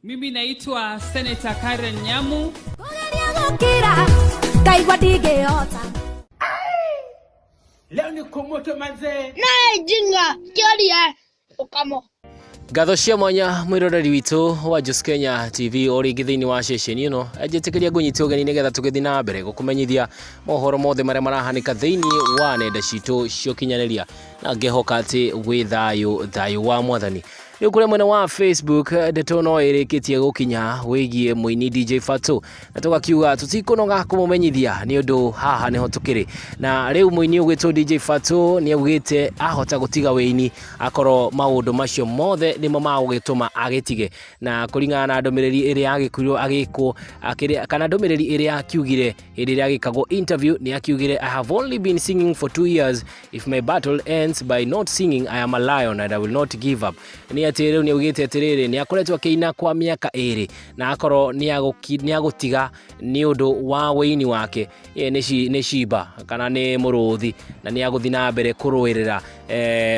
Mimi naitwa Senator Karen Nyamu. Kũgeria gũkira ngaigua ndingĩhota. Leo ni kumoto manze. Nae jinga kĩoria ũkamo. Ngatho cia mwanya mwĩroreri witũ wa Jos Kenya TV o rĩngĩ thĩinĩ wa ceceni ĩno. Njĩtĩkĩria ngũnyite ũgeni nĩgetha tũgĩthiĩ na mbere gũkũmenyithia mohoro mothe marĩa marahanĩka thĩinĩ wa nenda citũ cia ũkinyanĩria, na ngĩhoka atĩ wĩ thayũ, thayũ wa Mwathani. Rĩu kũrĩa mwena wa Facebook ndeto no ĩrĩkĩtie gũkinya wĩgiĩ mũini DJ Fatxo, na tũgakiuga tũtikũnoga kũmũmenyithia nĩ ũndũ haha nĩho tũkĩrĩ. Na rĩu mũini ũgwĩtwo DJ Fatxo nĩ augĩte ahota gũtiga wĩini akorwo maũndũ macio mothe nĩmo magũgĩtũma agĩtige. Na kũringana na ndũmĩrĩri ĩrĩa agĩkuirwo agĩkwo kana ndũmĩrĩri ĩrĩa akiugire hĩndĩ ĩrĩa agĩkagwo interview, nĩ akiugire, "I have only been singing for 2 years. If my battle ends by not singing, I am a lion and I will not give up." Nĩ atĩ rĩu nĩ augĩte atĩrĩrĩ, nĩ akoretwo akĩina kwa mĩaka 2, na akorwo nĩ agũtiga nĩ ũndũ wa wĩini wake, ye nĩ cimba kana nĩ mũrũthi, na nĩ agũthiĩ na mbere kũrũĩrĩra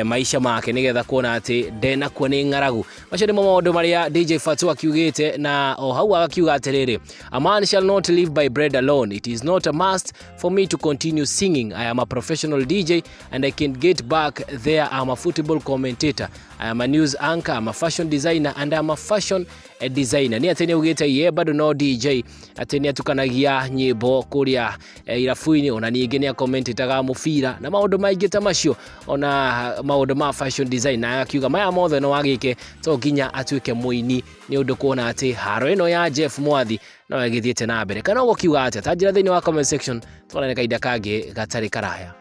maisha make nĩgetha kuona atĩ ndenakua nĩ ng'aragu. Macio nĩmo maũndũ marĩa DJ Fatxo akiugĩte, na o hau agakiuga atĩrĩrĩ, "A man shall not live by bread alone. It is not a must for me to continue singing. I am a professional DJ and I can get back there. I'm a football commentator, I am a news anchor, I'm a fashion designer and I'm a fashion designer." Nĩ atĩ nĩ augĩte ye bado no DJ, atĩ nĩ atukanagia nyĩmbo kũrĩa irabu-inĩ, ona ningĩ nĩ akomentĩtaga mũbira na maũndũ maingĩ ta macio, ona maũndũ ma fashion design, na agakiuga maya mothe no agĩke, to nginya atuĩke mũini, nĩ ũndũ kuona atĩ haro ĩno ya Jeff Mwathi no ĩgĩthiĩte na mbere. Kana ũgũkiuga atĩa? Ta njĩra thĩinĩ wa comment section, tuonane kahinda kangĩ gatarĩ karaya.